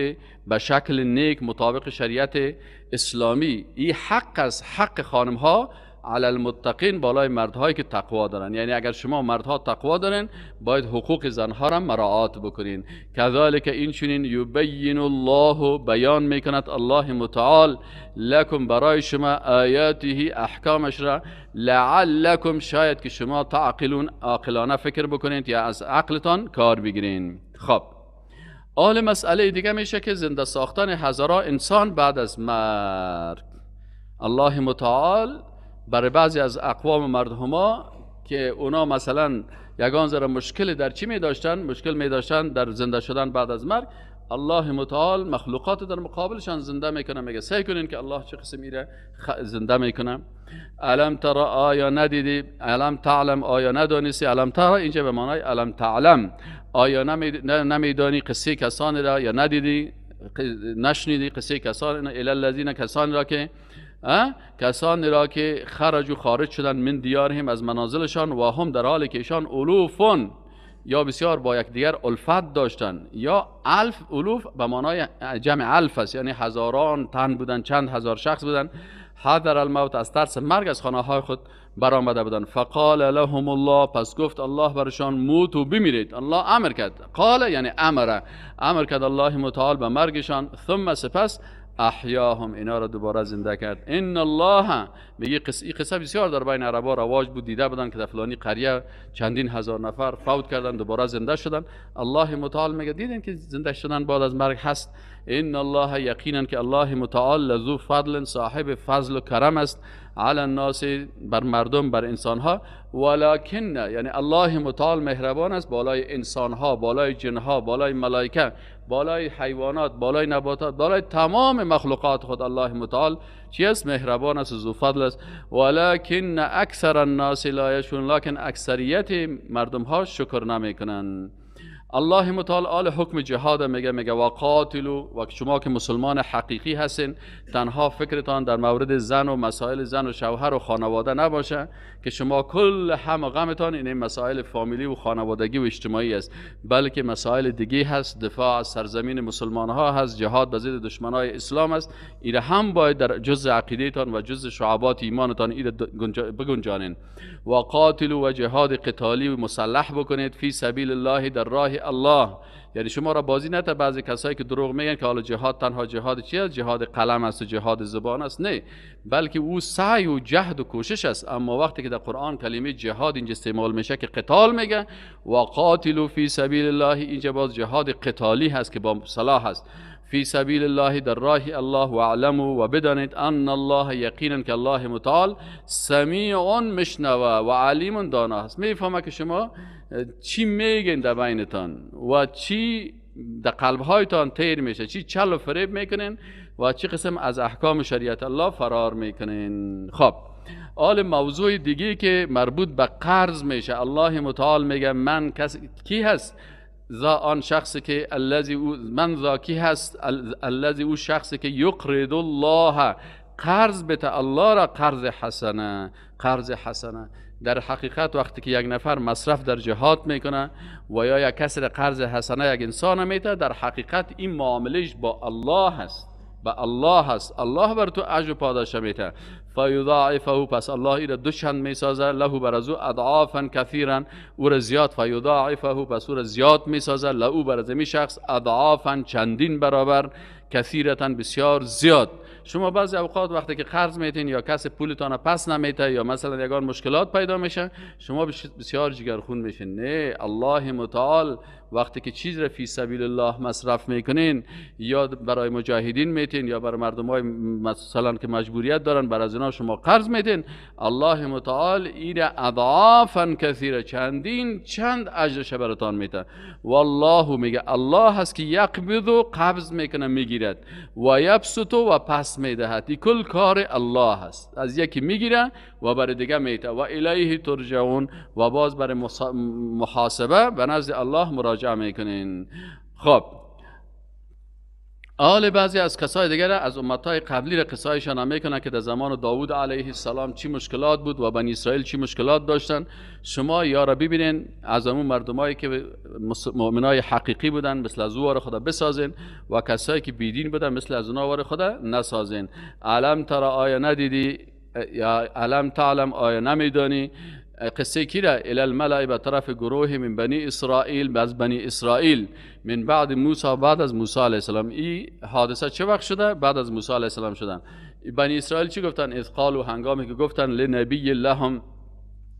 به شکل نیک مطابق شریعت اسلامی. این حق است، حق خانم ها علی المتقین، بالای مردهایی که تقوا دارن. یعنی اگر شما مردها تقوا دارن باید حقوق زنها را مراعات بکنین. کذالک، این چنین، یبین الله، بیان میکند الله متعال، لکم، برای شما، آیاته، احکامش را، لعلکم، شاید که شما تعقلون، عاقلانه فکر بکنید یا از عقلتان کار بگیرین. خب آل مسئله دیگه میشه که زنده ساختن هزارا انسان بعد از مرگ. الله متعال برای بعضی از اقوام مردهما که اونا مثلا یگان ذره مشکل در چی می داشتن؟ مشکل می داشتن در زنده شدن بعد از مرگ. الله متعال مخلوقات در مقابلشان زنده میکنه. میگه سعی کنین که الله چه قسم ایره زنده میکنه. الم تر آیا ندیدی، الم تعلم آیا ندانستی، الم تر اینجا به معنای الم تعلم آیا نمیدانی قصه کسانی را، یا ندیدی نشنیدی قصه کسانی، الی الذین کسانی را که کسانی را که خرجوا خارج شدن، من دیارهم از منازلشان، و هم در حال که ایشان الوفون یا بسیار با یکدیگر الفت داشتن، یا الف الوف به معنای جمع الف است، یعنی هزاران تن بودن، چند هزار شخص بودن. حذر الموت از ترس مرگ از خانه های خود برآمده بودند. فقال لهم الله پس گفت الله برشان موتوا بمیرید. الله امر کرد، قال یعنی امر، امر کرد الله متعال به مرگشان. ثم سپس احیاهم اینا را دوباره زنده کرد. ان الله میگه قصه بسیار در بین عربا رواج بود، دیده بودن که در فلانی قریه چندین هزار نفر فوت کردن دوباره زنده شدن. الله متعال میگه دیدین که زنده شدن بعد از مرگ هست. ان الله یقینا که الله متعال لذو فضل صاحب فضل و کرم است، علی الناس بر مردم بر انسانها، ولکن یعنی الله متعال مهربان است بالای انسانها، بالای جنها، بالای ملائکه، بالای حیوانات، بالای نباتات، بالای تمام مخلوقات خود الله متعال چی است؟ مهربان است، ذو فضل است. ولکن اکثر الناس لا یشکرون، لکن اکثریت مردم ها شکر نمیکنن. الله متعال آل حکم جهاد میگه، میگه وقاتلو، و شما که مسلمان حقیقی هستین تنها فکرتان در مورد زن و مسائل زن و شوهر و خانواده نباشه، که شما کل هم و غمتان این مسائل فامیلی و خانوادگی و اجتماعی است، بلکه مسائل دیگه هست، دفاع از سرزمین مسلمان ها هست، جهاد به ضد دشمنای اسلام است. ایره هم باید در جزء عقیده‌تان و جزء شعبات ایمانتان ایره بگنجانین. وقاتلو و جهاد قتالی و مسلح بکنید، فی سبیل الله در راه الله. یعنی شما را بازی نته بعضی کسایی که دروغ میگن که حالا جهاد تنها جهاد چی است؟ جهاد قلم است و جهاد زبان است. نه، بلکه او سعی و جهد و کوشش است. اما وقتی که در قرآن کلمه جهاد اینجا استعمال میشه که قتال میگه، و قاتلوا فی سبیل الله، اینجا باز جهاد قتالی هست که با سلاح هست. فی سبیل الله در راه الله، و اعلموا و بدانید ان الله یقینا که الله متعال سمیع مشنوه و علیم دانا است. میفهمه که شما چی میگین در بینتان و چی در قلبهایتان تیر میشه، چی چل و فریب میکنین و چی قسم از احکام شریعت الله فرار میکنین. خب آل موضوع دیگه که مربوط به قرض میشه، الله متعال میگه من کس کی هست؟ ذا آن شخصی که الذی او من ذا کی هست؟ الذی او شخصی که یقرض الله قرض بته الله را قرض حسنه، قرض حسنه. در حقیقت وقتی که یک نفر مصرف در جهاد میکنه و یا یک کسی قرض حسنه یک انسان میده، در حقیقت این معاملش با الله هست، با الله هست. الله بر تو اجر و پاداش میده. فیضاعفه پس الله ایره دو چند میسازه، له بر از او اضعافا کثیرا او را زیاد، فیضاعفه پس او را زیاد میسازه، له بر از این شخص اضعافا چندین برابر، کثیرتا بسیار زیاد. شما بعضی اوقات وقتی که قرض میتین یا کسی پولتان پس نمیته یا مثلا یگان مشکلات پیدا میشه، شما بسیار جگرخون میشین. نه، الله متعال وقتی که چیز را فی سبیل الله مصرف میکنین یا برای مجاهدین میتین یا برای مردم های مثلا که مجبوریت دارن بر از اینا شما قرض میتین، الله متعال این اضعافا کثیره چندین چند اجرش براتان میته. والله میگه الله هست که یقبض و قبض میکنه میگیرد، و یبسط و پس میدهد. این کل کار الله هست، از یکی میگیره و برای دیگه میته. و الیه ترجعون و باز برای محاسبه به نزد الله مراجعه میکنین. خب آل بعضی از کسای دیگر از امتهای قبلی را قصایشان هم میکنن که در زمان داوود علیه السلام چی مشکلات بود و بنی اسرائیل چی مشکلات داشتن. شما یا را ببینین از اون مردمایی که مؤمنای حقیقی بودن مثل از او خدا بسازین و کسایی که بیدین بودن مثل از اونا وار خدا نسازین. علم ترى آیا ندیدی، یا علم تعلم آیا نمیدانی قصه کی را؟ الی الملأ به طرف گروه من بنی اسرائیل، از بنی اسرائیل، من بعد موسی، بعد از موسی علیه السلام. این حادثه چه وقت شده؟ بعد از موسی علیه السلام شدن. بنی اسرائیل چی گفتن؟ اذ قالوا هنگامی که گفتن لنبی لهم،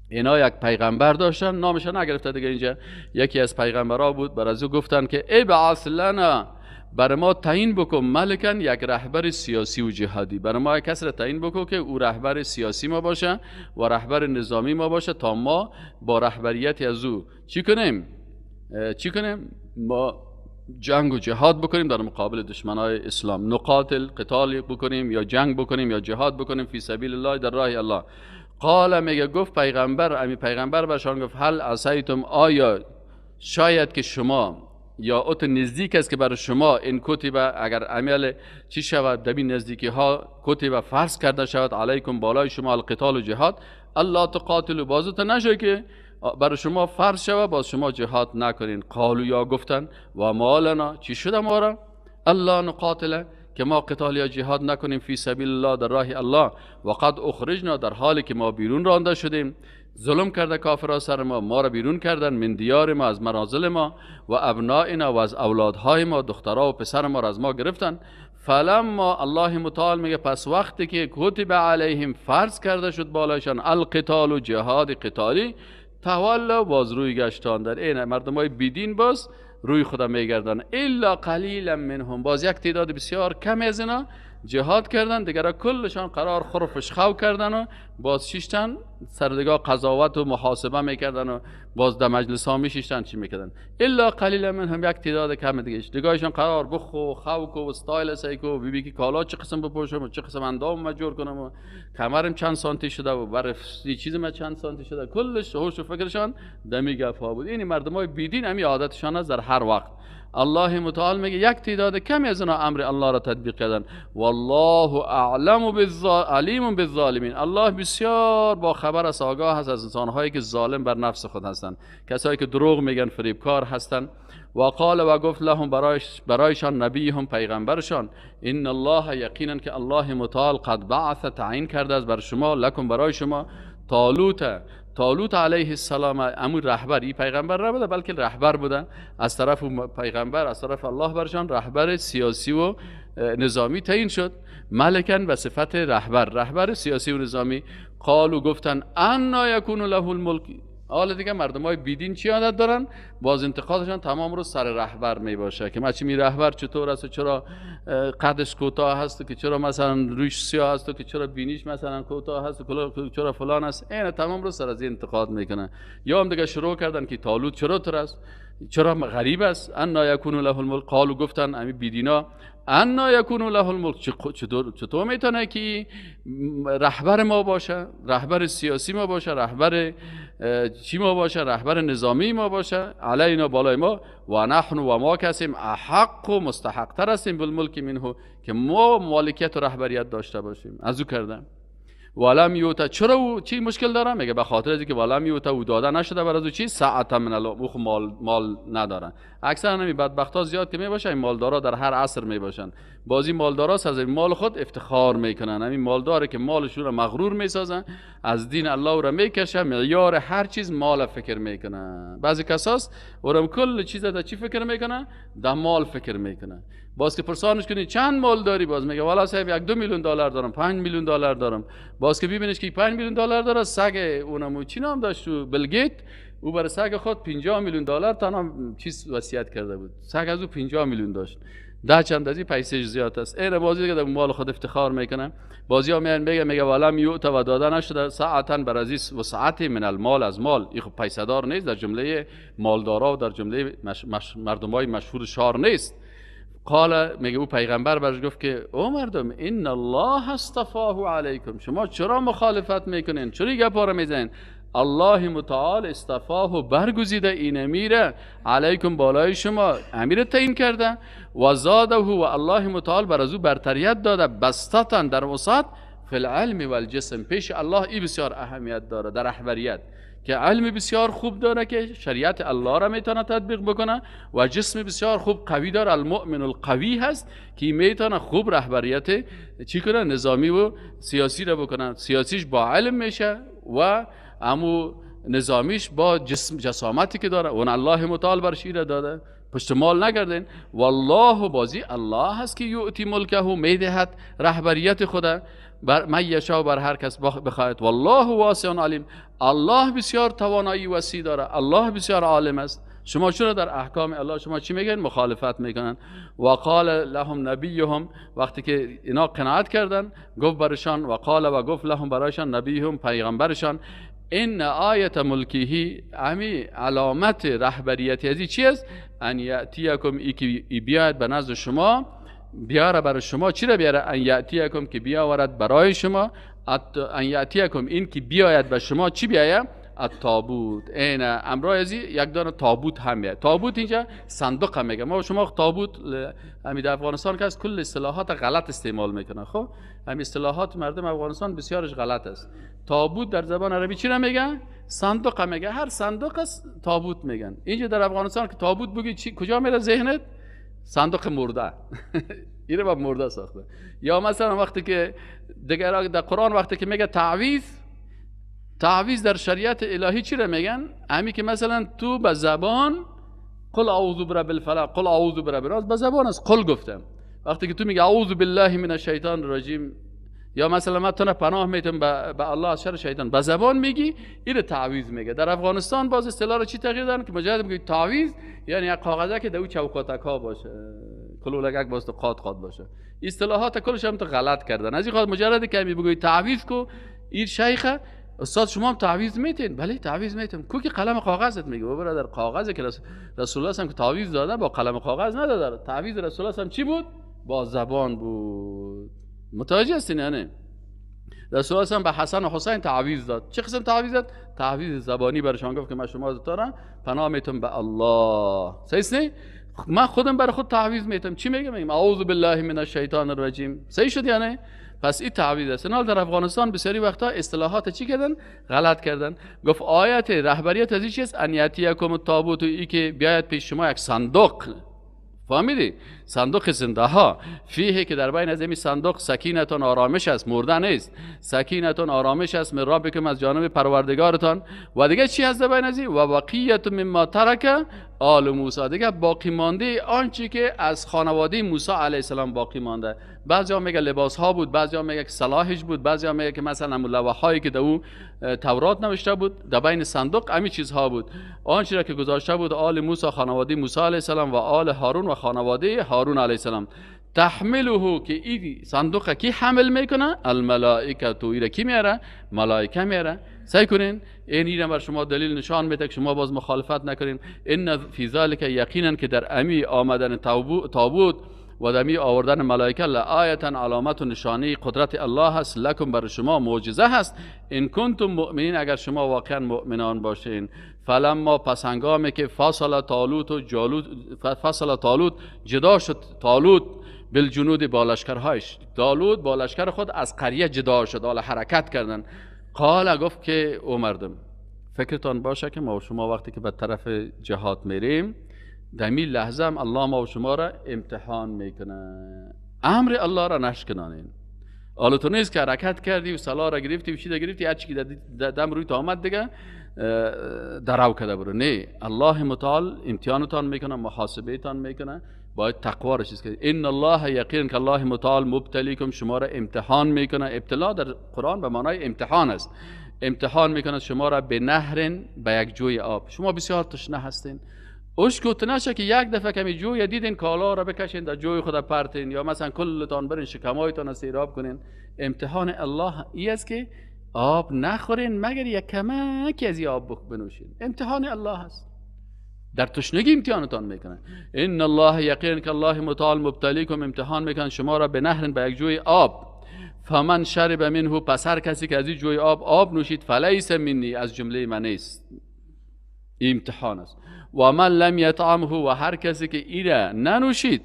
اینا یک پیغمبر داشتن نامش نگرفته دیگه اینجا، یکی از پیغمبرها بود، بر از او گفتن که ابعث لنا، بر ما تعیین بکن ملکن، یک رهبر سیاسی و جهادی، بر ما یک کس را تعیین بکن که او رهبر سیاسی ما باشه و رهبر نظامی ما باشه تا ما با رهبریت از او چی کنیم؟ چی کنیم؟ ما جنگ و جهاد بکنیم در مقابل دشمنای اسلام. نقاتل، قتال بکنیم یا جنگ بکنیم یا جهاد بکنیم، فی سبیل الله، در راه الله. قال، میگه گفت پیغمبر، امی پیغمبر برشان گفت هل عصیتم، آیا شاید که شما یا اوت نزدیک است که برای شما این کتب، اگر عمل چی شود در این نزدیکی ها کتب فرض کرده شود، علیکم بالای شما، القتال و جهاد، الله تقاتلوا، بازت نشه که برای شما فرض شود باز شما جهاد نکنین. قالو، یا گفتن، و ما لنا، چی شده ما را، الله نقاتل، که ما قتال یا جهاد نکنیم، فی سبیل الله، در راه الله، و قد اخرجنا، در حالی که ما بیرون رانده شدیم، ظلم کرده کافرها سر ما، ما را بیرون کردن، من دیار ما، از منازل ما، و ابنائنا، و از اولادهای ما، دخترها و پسر ما را از ما گرفتن. فلما، الله متعال میگه پس وقتی که کتب علیهم، فرض کرده شد بالایشان، القتال و جهاد قتالی، تولوا، باز روی گشتان. در این مردم های بیدین باز روی خدا میگردن. الا قلیلا منهم، باز یک تعداد بسیار کم از اینا جهاد کردن، دیگر کلشان قرار خور و فشخو کردن و باز شیشتن سردگاه قضاوت و محاسبه میکردن و باز در مجلس ها میشیشتن چی میکردن. الا قلیلا منهم، یک تعداد کم دیگه دیگهشان قرار بخو خوک و استایل سیکو بی بی که کالا چه قسم بپوشم و چه قسم اندام ما جور کنم و کمرم چند سانتی شده و بر چیز ما چند سانتی شده، کلش هوش و فکرشان دمی گپ ها بود. این مردمای بیدین همی عادتشان است در هر وقت. الله متعال میگه یک تعداد کمی از اینا امر الله را تطبیق کردن. والله اعلم علیم بالظالمین، الله بسیار با خبر است، آگاه است از انسانهایی که ظالم بر نفس خود هستند، کسایی که دروغ میگن، فریبکار هستند. و قال، و گفت، لهم برایشان، نبیهم پیغمبرشان، ان الله، یقینا که الله متعال، قد بعث، تعیین کرده است بر شما، لکم برای شما، طالوت، طالوت علیه السلام، امو رهبر، این پیغمبر نبوده بلکه رهبر بوده، از طرف پیغمبر، از طرف الله برشان رهبر سیاسی و نظامی تعیین شد، ملکن به صفت رهبر، رهبر سیاسی و نظامی. قالو، گفتن، انا یکون له الملک. حالا دیگه مردم های بیدین چی عادت دارن؟ باز انتقادشان تمام رو سر رهبر می باشه که ما چی می رهبر چطور است و چرا قدش کوتاه هست و که چرا مثلا رویش سیاه هست و که چرا بینیش مثلا کوتاه هست و چرا فلان است. این تمام رو سر از این انتقاد میکنن. یا هم دیگه شروع کردن که طالوت چرا تر است، چرا غریب است. انا یکون له الملک، قالو گفتن امی بیدینا، انا یکون له الملک، چطور میتونه که رهبر ما باشه، رهبر سیاسی ما باشه، رهبر چی ما باشه، رهبر نظامی ما باشه، علینا بالای ما، و نحن و ما کسیم، احق و مستحق تر هستیم، بالملک منه، که ما مالکیت و رهبریت داشته باشیم از او کردن. ولم یوتا، چرا او چی مشکل داره؟ میگه به خاطر از که ولم یوتا، او داده نشده بر از او چی، ساعت من او خو مال ندارن. اکثر همی بدبخت زیاد که میباشن، این مالدارا در هر عصر میباشن. بازی مالدارا از این مال خود افتخار میکنن، همین مالداره که مالشون رو مغرور میسازن، از دین الله رو میکشه، معیار هر چیز مال فکر میکنن. بعضی کساس اورم کل چیز در چی فکر میکنن؟ در مال فکر میکنن. باز که پرسانش کنی چند مال داری، باز میگه والا صاحب 1-2 میلیون دلار دارم، 5 میلیون دلار دارم. باز که ببینیش که 5 میلیون دلار داره، سگ اونم چی نام داشت تو بیل گیت، او برای سگ خود 50 میلیون دلار تنها چیز وصیت کرده بود، سگ از او 50 میلیون داشت، ده چند از این پیسه زیاد است. این بازی دیگه در مال خود افتخار میکنه. بازی ها میان میگه ولم یؤت، و داده نشده، سعتا بر از و سعت من المال، از مال. این خب پیسه دار نیست، در جمله مالدارا و در جمله مردم های مشهور شهر نیست. قال، میگه او پیغمبر برش گفت که او مردم، ان الله اصطفاه علیکم، شما چرا مخالفت میکنین؟ چرا گپا رو میزنین؟ الله متعال اصطفاه، برگزیده این امیره، علیکم بالای شما، امیر تعیین کرده، و زاده، و الله متعال بر از او برتریت داده، بسطة، در وسعت، فی العلم والجسم. پیش الله ای بسیار اهمیت داره در رهبریت که علم بسیار خوب داره که شریعت الله را میتونه تطبیق بکنه و جسم بسیار خوب قوی داره، المؤمن القوی هست که میتونه خوب رهبریت چی کنه، نظامی و سیاسی را بکنه. سیاسیش با علم میشه و امو نظامیش با جسم، جسامتی که داره. اون الله متعال برش داده، پشت مال نگردین. والله، بازی الله هست که یؤتی ملکه، میدهد رهبریت خوده، بر من یشا، بر هر کس بخواهد. والله واسع علیم، الله بسیار توانایی وسیع داره، الله بسیار عالم است. شما چرا در احکام الله شما چی میگن، مخالفت میکنن؟ و قال لهم نبیهم، وقتی که اینا قناعت کردن، گفت برشان، و قال، و گفت، لهم برایشان، نبیهم پیغمبرشان، ان آیت ملکه، امی علامت رهبریت ازی چی است؟ ان یاتیکم، ای که بیاید به نزد شما، بیاره برای شما. چی را بیاره؟ ان یاتیکم، که بیاورد برای شما. ان یاتیکم، این که بیاید به شما، چی بیاید؟ التابوت. این امرای ازی یک دانه تابوت هم میاد. تابوت اینجا صندوق هم میگه. ما شما تابوت همین در افغانستان که از کل اصطلاحات غلط استعمال میکنن. خب همین اصطلاحات مردم افغانستان بسیارش غلط است. تابوت در زبان عربی چی را میگن؟ صندوق هم میگه. هر صندوق است تابوت میگن. اینجا در افغانستان که تابوت بگی چی کجا میره ذهنت؟ صندوق مرده. اینو با مرده ساخته. یا مثلا وقتی که دیگر در قرآن وقتی که میگه تعویذ، تعویذ در شریعت الهی چی را میگن؟ همی که مثلا تو به زبان قل اعوذ برب الفلق، قل اعوذ برب الناس، به زبان است قل گفتم. وقتی که تو میگه اعوذ بالله من الشیطان الرجیم، یا مثلا من تو پناه میتم به الله از شر شیطان، به زبان میگی، این تعویذ میگه. در افغانستان باز اصطلاح رو چی تغییر دادن که مجرد میگه تعویذ یعنی یک کاغذه که در او چوکاتک ها باشه، کلولگک باز تو قات قات باشه. اصطلاحات کلش هم تو غلط کردن. از این خاطر مجرد که میگه تعویذ کو، این شیخه استاد شما هم تعویذ میتین؟ بله تعویذ میتم. کو که قلم کاغذت میگه. بابا در کاغذ که رسول الله هم که تعویذ داده با قلم کاغذ نداده. تعویذ رسول الله هم چی بود؟ با زبان بود. متوجه هستین؟ یعنی رسول الله هم به حسن و حسین تعویذ داد. چه قسم تعویذ داد؟ تعویذ زبانی برشان گفت که من شما دارم پناه میتم به الله. صحیح نه؟ من خودم برای خود تعویذ میتم. چی میگم؟ میگم اعوذ بالله من الشیطان الرجیم. صحیح شد یعنی؟ پس این تعویذ است. حال در افغانستان بسیاری وقتا اصطلاحات چی کردن؟ غلط کردن. گفت آیت رهبریت از این چیز ان یاتیکم التابوت، ای که بیاید پیش شما یک صندوق. فهمیدی؟ صندوق زنده ها، فیه که در بین از این صندوق سکینتون آرامش است، مرده نیست. سکینتون آرامش است من ربکم، از جانب پروردگارتان. و دیگه چی هست در بین از این؟ و بقیت مما ترک آل موسی، دیگه باقی مانده آنچه که از خانواده موسی علیه السلام باقی مانده. بعضیا میگه لباس ها بود، بعضیا میگه که سلاحش بود، بعضیا میگه که مثلا لوحه که در او تورات نوشته بود، در بین صندوق همین چیزها بود. آنچه را که گذاشته بود آل موسی، خانواده موسی علیه السلام و آل هارون و خانواده هارون علیه السلام. تحمله، که این صندوق کی حمل میکنه؟ الملائکه. تو ایره کی میاره؟ ملائکه میاره. سعی کنین این ایره بر شما دلیل نشان میده که شما باز مخالفت نکنین. ان فی ذلک، یقینا که در امی آمدن تابوت و دمی آوردن ملائکه لآیه، علامت و نشانه قدرت الله هست، لکم بر شما معجزه هست، ان کنتم مؤمنین، اگر شما واقعا مؤمنان باشین. فلما، پس هنگامی که فصل طالوت و جالوت، فصل طالوت جدا شد، طالوت بالجنود با لشکرهایش، طالوت با لشکر خود از قریه جدا شد، حالا حرکت کردن. قال، گفت که او مردم فکرتان باشه که ما و شما وقتی که به طرف جهاد میریم، در این لحظه هم الله ما و شما را امتحان میکنه. امر الله را نشکنانین. حالا تو نیست که حرکت کردی و سلاح را گرفتی و چیز گرفتی، هر چی که دم روی تو آمد دیگه درو کرده برو. نه، الله متعال امتحانتان میکنه، محاسبه تان میکنه. باید تقوا را چیز کنید. ان الله، یقین که الله متعال مبتلیکم، شما را امتحان میکنه. ابتلا در قرآن به معنای امتحان است. امتحان میکنه شما را به نهر، به یک جوی آب. شما بسیار تشنه هستین. اشکوت نشه که یک دفعه کمی جوی دیدین کالا را بکشین در جوی خود پرتین، یا مثلا کلتان برین شکمایتان را سیراب کنین. امتحان الله ای است که آب نخورین مگر یک کمکی از آب بنوشین. امتحان الله است. در تشنگی امتحانتان میکنه. ان الله، یقین که الله متعال مبتلیکم، امتحان میکنه شما را به نهر، به یک جوی آب. فمن شرب منه، پس هر کسی که از این جوی آب آب نوشید، فلیس منی، از جمله من نیست. امتحان است. و من لم یطعمه، و هر کسی که ایره ننوشید،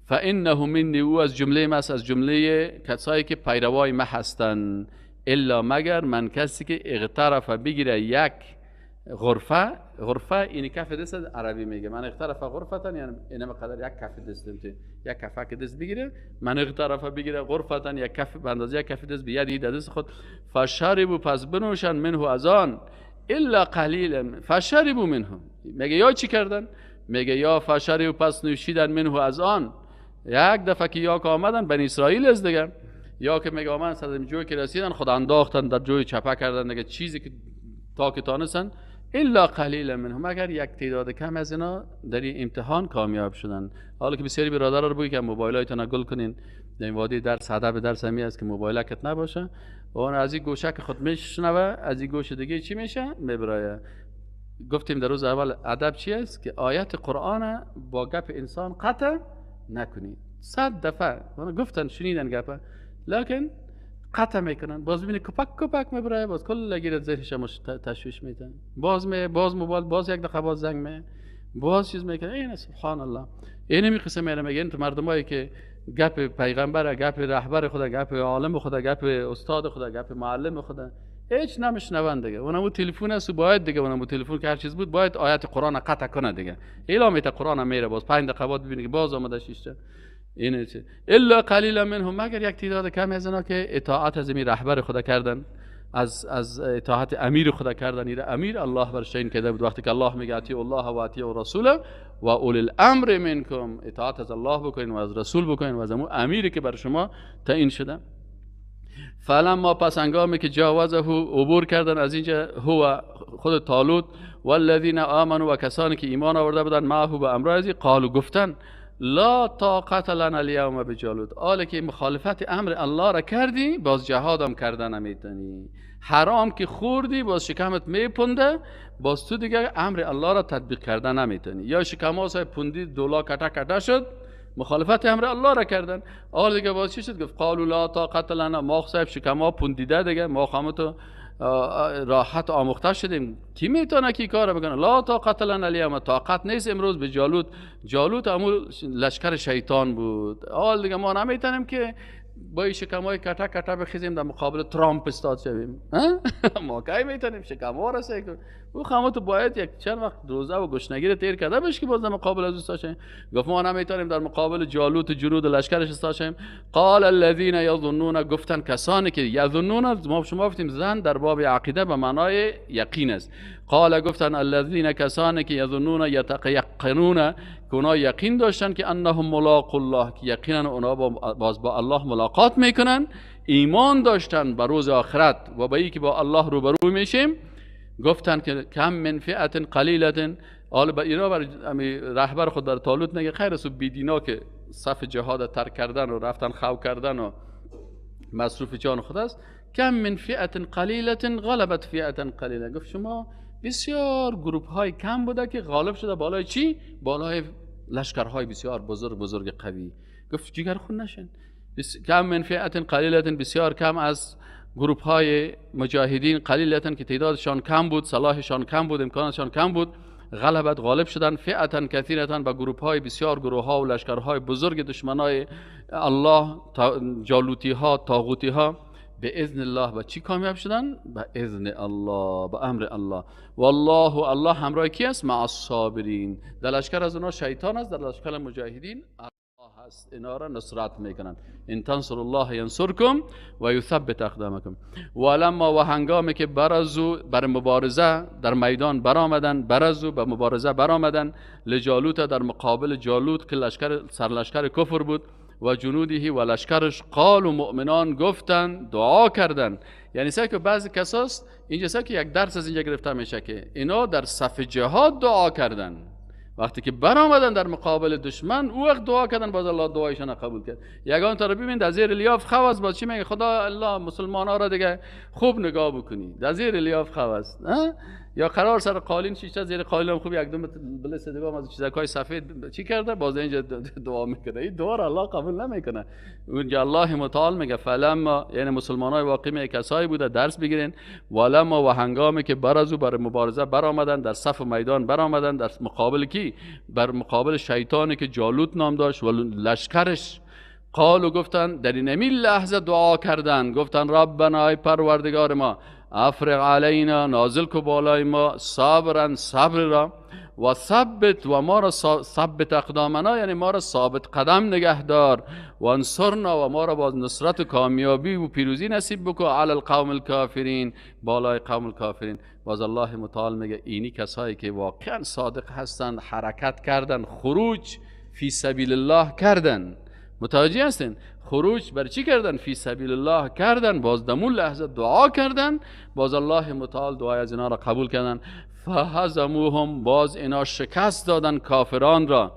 فانه منی، او از جمله ما است، از جمله کسایی که پیروای ما هستند. الا مگر من، کسی که اغترف بگیره یک غرفه. غرفه این کف دست عربی میگه. من اغترف غرفه یعنی اینم قدر یک کف دست، یک کفه که دست بگیره. من اغترف بگیره غرفه، یک کف به اندازه یک کف دست بیدی دست خود. فشربوا، پس بنوشن منه از آن، الا قلیلا. فشربوا منه، میگه یا چی کردن؟ میگه یا فشربوا، پس نوشیدن منه از آن. یک دفعه که یا که آمدن بنی اسرائیل از دیگه، یا که میگه آمدن سر جوی که رسیدن خود انداختن در جوی چپه کردن دیگه، چیزی که تا که تانستن. الا قلیل منهم، اگر یک تعداد کم از اینا در این امتحان کامیاب شدن. حالا که بسیاری برادرها رو بگی که موبایلایتون گل کنین، در این وادی درس هدف درس همی است که موبایلکت نباشه و اون از این گوشه که خود میشنوه، از این گوشه دیگه چی میشه میبرایه. گفتیم در روز اول ادب چی است؟ که آیت قرآن با گپ انسان قطع نکنی. 100 دفعه گفتن شنیدن گپ، لکن قطع میکنن، باز ببینی کپک کپک میبره، باز کل گیرت ذهنش تشویش میتن، باز می باز موبایل، باز یک دقیقه باز زنگ می، باز چیز میکنه. این سبحان الله، اینمی قسم میره. میگن تو مردمایی که گپ پیغمبر، گپ رهبر خدا، گپ عالم خدا، گپ استاد خدا، گپ معلم خدا هیچ نمیشنوند دیگه. اونم تلفن است، باید دیگه اونم تلفن که هر چیز بود باید آیت قرآن قطع کنه دیگه. اعلام میته قرآن میره، باز 5 دقیقه بعد ببینی که باز آمده شیشته. اینه چه الا قلیل منهم، مگر یک تعداد کم از اینا که اطاعت از امیر رهبر خدا کردن، از اطاعت امیر خدا کردن. این امیر الله برش تعیین کرده بود. وقتی که الله میگه اطیعوا الله و اطیعوا الرسول و اولی الامر منکم، اطاعت از الله بکنین و از رسول بکنین و از امو امیری که بر شما تعیین شده. فلما پس هنگامی که جاوزه عبور کردن از اینجا، هو خود طالوت، والذین آمنوا و کسانی که ایمان آورده بودن، معه به امر ازی، قالوا گفتن لا طاقت لنا اليوم بجالوت. حالا که مخالفت امر الله را کردی، باز جهادم کردن نمیتونی. حرام که خوردی باز شکمت میپنده، باز تو دیگه امر الله را تطبیق کردن نمیتونی. یا شکم‌ها صاحب پندی دولا کتا کتا شد، مخالفت امر الله را کردن. حالا دیگه باز چی شد؟ گفت قالوا لا طاقت لنا، ما صاحب شکم‌ها پندیده دیگه، ما خامتو راحت آموخته شدیم، کی میتونه کی کار بکنه؟ لا طاقت لنا اليوم، طاقت نیست امروز به جالوت. جالوت امو لشکر شیطان بود. حال دیگه ما نمیتونیم که با این شکمای کتا کتا بخیزیم در مقابل ترامپ استاد شویم. ما کی میتونیم شکم‌ها را سعی کنیم؟ او خامتو باید یک چند وقت روزه و گشنگی رو تیر کرده بشه که باز در مقابل از استاد شویم. گفت ما نمیتونیم در مقابل جالوت جنود لشکرش استاد شویم. قال الذين يظنون، گفتن کسانی که یظنون، ما شما گفتیم ظن در باب عقیده به معنای یقین است. قال گفتن الذين کسانی که یظنون یتقینون، که اونا یقین داشتن که انهم ملاق الله، که یقینا اونا باز با الله ملاقات میکنن، ایمان داشتن به روز آخرت و به اینکه با الله روبرو میشیم. گفتن که کم من فئه قلیله. حالا با اینا بر رهبر خود بر طالوت نگه خیر است، بیدینا که صف جهاد ترک کردن و رفتن خو کردن و مصروف جان خود است. کم من فئه قلیله غلبت فئه قلیله. گفت شما بسیار گروپ های کم بوده که غالب شده بالای چی؟ بالای لشکرهای بسیار بزرگ بزرگ قوی. گفت جگر خون نشن. کم من فئه قلیله، بسیار کم از گروپ های مجاهدین، قلیلتن که تعدادشان کم بود، صلاحشان کم بود، امکانشان کم بود، غلبت غالب شدن، فئتن کثیرتن با گروپ های بسیار، گروه ها و لشکرهای بزرگ دشمنای الله، جالوتی ها، طاغوتی ها، به اذن الله. با چی کامیاب شدن؟ به اذن الله، به امر الله. والله الله همراه کی است؟ مع الصابرین. در لشکر از اونها شیطان است، در لشکر مجاهدین الله هست، اینا را نصرت میکنن. ان تنصر الله ینصرکم و یثبت اقدامکم. ولما و هنگامی که برزو بر مبارزه در میدان برآمدن، برزو به مبارزه برآمدن، لجالوت در مقابل جالوت که لشکر سرلشکر کفر بود، و جنوده و لشکرش، قال و مؤمنان گفتن، دعا کردن. یعنی سه که بعضی کساست اینجا سه که یک درس از اینجا گرفته میشه که اینا در صف جهاد دعا کردن. وقتی که برآمدن در مقابل دشمن، او وقت دعا کردن، باز الله دعایشان قبول کرد. یگان تا رو ببین در زیر لیاف خواست، باز چی میگه؟ خدا الله مسلمان ها را دیگه خوب نگاه بکنی. در زیر لیاف خواست یا قرار سر قالین شیشته، زیر قالین هم خوب یک دم بلس دیگه از چیزای سفید چی کرده، باز اینجا دعا میکنه. این دعا را الله قبول نمیکنه. اونجا الله متعال میگه فلما، یعنی مسلمانای واقعی می کسایی بوده درس بگیرین، ولما و هنگامی که برازو بر مبارزه برآمدن، در صف میدان برآمدن، در مقابل کی؟ بر مقابل شیطانی که جالوت نام داشت و لشکرش، قالو گفتن، در این لحظه دعا کردن، گفتن ربنا ای پروردگار ما، افرغ علینا، نازل کو بالای ما، صبرا صبر را، و ثبت و ما را ثبت اقدامنا، یعنی ما را ثابت قدم نگه دار، و انصرنا و ما را باز نصرت و کامیابی و پیروزی نصیب بکو، علی القوم الکافرین، بالای قوم الکافرین. باز الله متعال میگه اینی کسایی که واقعا صادق هستند، حرکت کردن، خروج فی سبیل الله کردن، متوجه هستین؟ خروج بر چی کردن؟ فی سبیل الله کردن. باز دمون لحظه دعا کردن، باز الله متعال دعای از اینا را قبول کردن. فهزموهم، باز اینا شکست دادن کافران را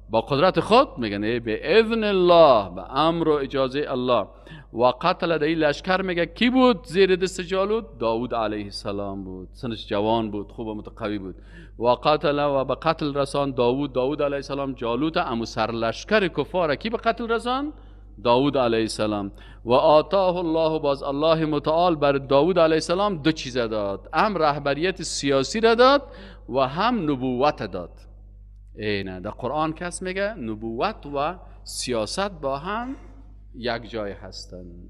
با قدرت خود، میگن به اذن الله، به امر و اجازه الله. و قتل، در این لشکر میگه کی بود زیر دست جالوت؟ داود علیه السلام بود، سنش جوان بود، خوب و متقوی بود. و قتل، و به قتل رسان داود علیه السلام جالوت، امو سرلشکر کفار کی به قتل رسان؟ داود علیه السلام. و آتاه الله، باز الله متعال بر داود علیه السلام دو چیز داد، هم رهبریت سیاسی را داد و هم نبوت داد. اینه در قرآن کس میگه نبوت و سیاست با هم یک جای هستند.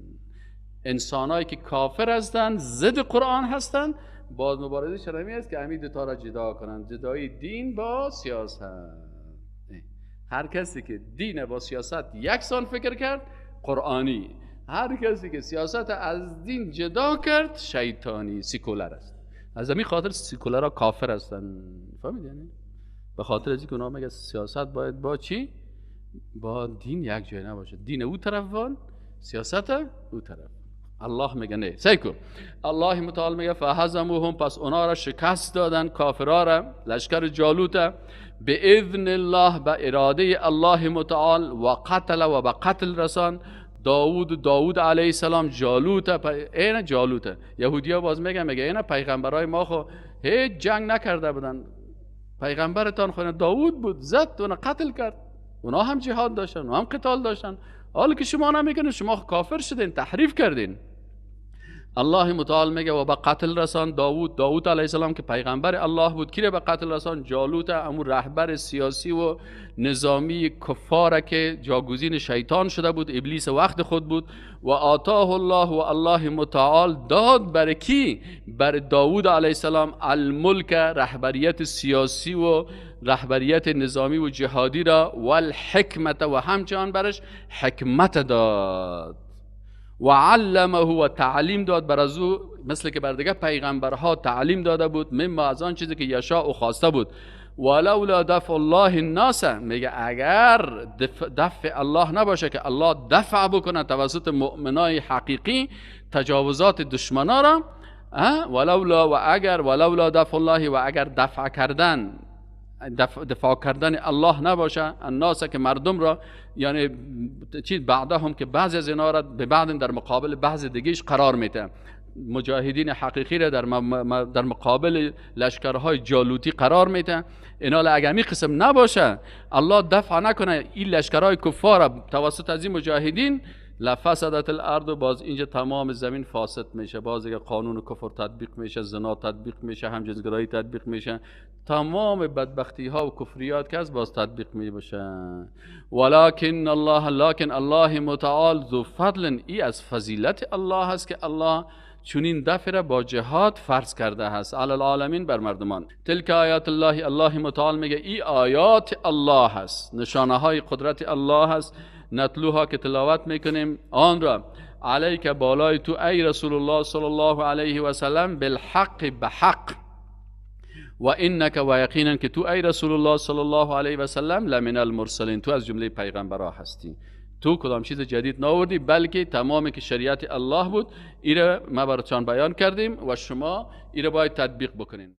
انسانایی که کافر هستند، ضد قرآن هستند، باز مبارزه شرمی است که همین دو تا را جدا کنند، جدایی دین با سیاست. هر کسی که دین با سیاست یکسان فکر کرد قرآنی، هر کسی که سیاست از دین جدا کرد شیطانی، سیکولر است. از همین خاطر سیکولرها کافر هستند. فهمیدی؟ یعنی به خاطر از اینکه اونا میگه سیاست باید با چی؟ با دین یک جای نباشه، دین او طرف، سیاست او طرف. الله میگه نه، سیکو الله متعال میگه فهزموهم، پس اونا را شکست دادن، کافرها را، لشکر جالوت، به اذن الله، به اراده الله متعال. و قتل، و به قتل رسان داود علیه السلام جالوت. اینه جالوت. یهودیا باز میگه اینه پیغمبرای ما خو هیچ جنگ نکرده بودن، پیغمبرتان خو داود بود، زد اونا قتل کرد، اونا هم جهاد داشتن، اونا هم قتال داشتن، حالا که شما نمیکنین، شما کافر شدین، تحریف کردین. الله متعال میگه و به قتل رسان داود علیه السلام که پیغمبر الله بود، کی را به قتل رسان؟ جالوت، امون رهبر سیاسی و نظامی کفار که جاگزین شیطان شده بود، ابلیس وقت خود بود. و آتاه الله، و الله متعال داد بر کی؟ بر داود علیه السلام الملک، رهبریت سیاسی و رهبریت نظامی و جهادی را، والحکمت، و همچنان برش حکمت داد. و علمه، و تعلیم داد بر از او، مثل که بر دیگه پیغمبرها تعلیم داده بود، مما، از آن چیزی که یشاء و خواسته بود. ولولا دفع الله الناس، میگه اگر دفع الله نباشه که الله دفع بکنه توسط مؤمنای حقیقی تجاوزات دشمنا را، ولولا، و اگر، ولولا دفع الله، و اگر دفع کردن، دفاع کردن الله نباشه، الناس که مردم را، یعنی چی؟ بعدهم که بعضی از اینا را به بعد در مقابل بعض دیگهش قرار میده، مجاهدین حقیقی را در مقابل لشکرهای جالوتی قرار میده. اینا اگر این قسم نباشه، الله دفع نکنه این لشکرهای کفار توسط از این مجاهدین، لفسدت الارض، باز اینجا تمام زمین فاسد میشه، باز دیگه قانون کفر تطبیق میشه، زنا تطبیق میشه، همجنسگرایی تطبیق میشه، تمام بدبختی ها و کفریات که از باز تطبیق میشه. ولکن الله، لکن الله متعال ذو فضل، ای از فضیلت الله هست که الله چنین دفع را با جهاد فرض کرده هست، علی العالمین، بر مردمان. تلک آیات الله، الله متعال میگه ای آیات الله هست، نشانه های قدرت الله هست، نتلوها که تلاوت میکنیم آن را، علیک، بالای تو ای رسول الله صلی الله علیه و سلم، بالحق، به حق، و انک، و یقینا که تو ای رسول الله صلی الله علیه و سلم، لمن المرسلین، تو از جمله پیغمبرها هستی. تو کدام چیز جدید ناوردی، بلکه تمامی که شریعت الله بود ایره ما براتان بیان کردیم و شما ایره باید تطبیق بکنین.